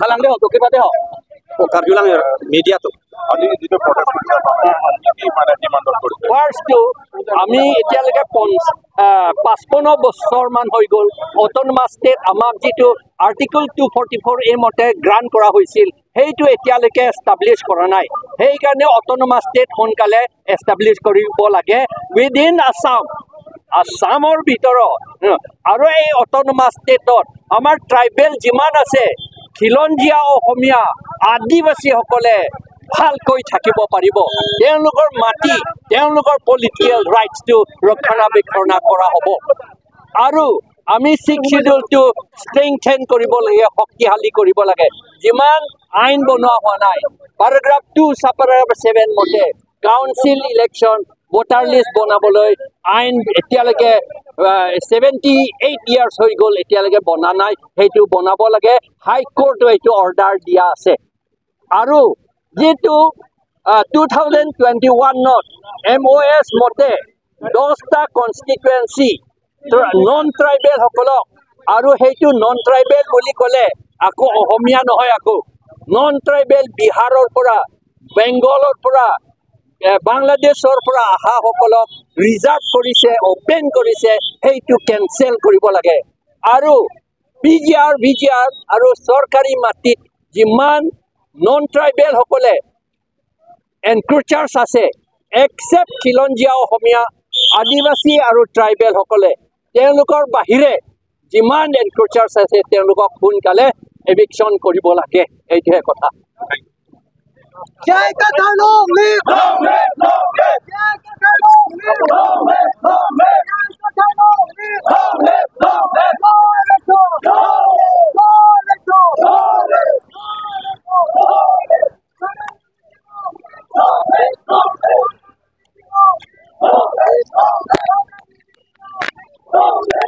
হালাং দে তো কিবা দে কাৰ্বি মিডিয়াটো। ফাৰ্ষ্টটো আমি এতিয়ালৈকে 55 বছৰমান হৈ গ'ল অট'নমাছ ষ্টেট আমাক যিটো আৰ্টিকল 244 এ মতে গ্ৰাণ্ট কৰা হৈছিল, সেইটো এতিয়ালৈকে এষ্টাব্লিছ কৰা নাই। সেইকাৰণে অট'নমাছ ষ্টেট সোনকালে এষ্টাব্লিছ কৰিব লাগে উইদিন আছাম, আছামৰ ভিতৰত। আৰু এই অট'নমাছ ষ্টেটত আমাৰ ট্ৰাইবেল যিমান আছে, খিলঞ্জীয়া অসমীয়া আদিবাসীসকলে ভালকৈ থাকিব পাৰিব, তেওঁলোকৰ মাটি, তেওঁলোকৰ পলিটিকেল ৰাইটছটো ৰক্ষণাবেক্ষণ কৰা হ'ব। আৰু আমি ছিক্স চিডিউলটো ষ্ট্ৰেংথেন কৰিব লাগে, শক্তিশালী কৰিব লাগে। যিমান আইন বনোৱা হোৱা নাই, পেৰাগ্ৰাফ 2 ছাব পেৰাগ্ৰাফ 7 মতে কাউন্সিল ইলেকশ্যন ভোটাৰ লিষ্ট বনাবলৈ আইন এতিয়ালৈকে 78 ইয়াৰ্ছ হৈ গ'ল, এতিয়ালৈকে বনা নাই, সেইটো বনাব লাগে। হাইকোৰ্টেও এইটো অৰ্ডাৰ দিয়া আছে। আৰু যিটো 2021ত এম অ' এছ মতে 10টা কনষ্টিটুৱেঞ্চি নন ট্ৰাইবেলসকলক, আৰু সেইটো নন ট্ৰাইবেল বুলি ক'লে আকৌ অসমীয়া নহয়, আকৌ নন ট্ৰাইবেল বিহাৰৰ পৰা, বেংগলৰ পৰা, বাংলাদেশৰ পৰা অহাসকলক ৰিজাৰ্ভ কৰিছে, অপেন কৰিছে, সেইটো কেনচেল কৰিব লাগে। আৰু P G R, V G R আৰু চৰকাৰী মাটিত যিমান নন ট্ৰাইবেলসকলে এনক্ৰচাৰ্ছ আছে, একচেপ্ট খিলঞ্জীয়া অসমীয়া আদিবাসী আৰু ট্ৰাইবেলসকলে, তেওঁলোকৰ বাহিৰে যিমান এনক্ৰচাৰ্ছ আছে তেওঁলোকক সোনকালে এভিকশ্যন কৰিব লাগে। এইটোহে কথা। Jai Kata long live! Long live! Long live! Jai Kata long live! Long live! Long live! Jai Kata long live! Long live! Long live! Long live! Long live! Long live! Long live! Long live! Long live! Long live! Long live! Long live!